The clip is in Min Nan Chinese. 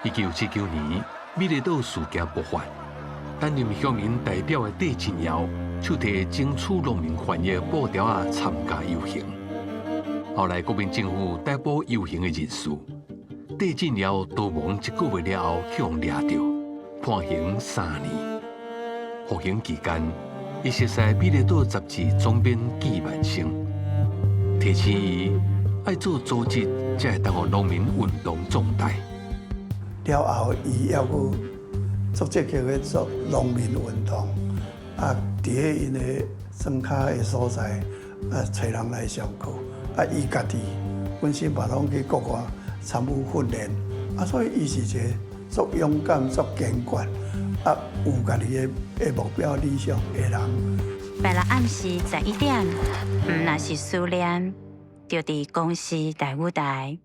1979年，美麗島事件爆發，擔任鄉民代表的戴振堯，手提爭取農民權益布條仔參加遊行。後來國民政府逮捕遊行的人士，戴振堯逃亡一個月了後，去予掠著，判刑3年。服刑期間，伊熟似美麗島雜誌總編紀萬生，提醒伊愛做組織，才會當予農民運動壯大。了後，伊猶閣足積極咧做農民運動，啊，佇咧𪜶的莊跤的所在，啊，揣人來上課，啊，伊家己本身嘛攏去國外參與訓練，啊，所以伊是一個足勇敢、足堅決，啊，有家己的目標理想的人。拜六暗時11點，毋若是思念，就佇公視台語台。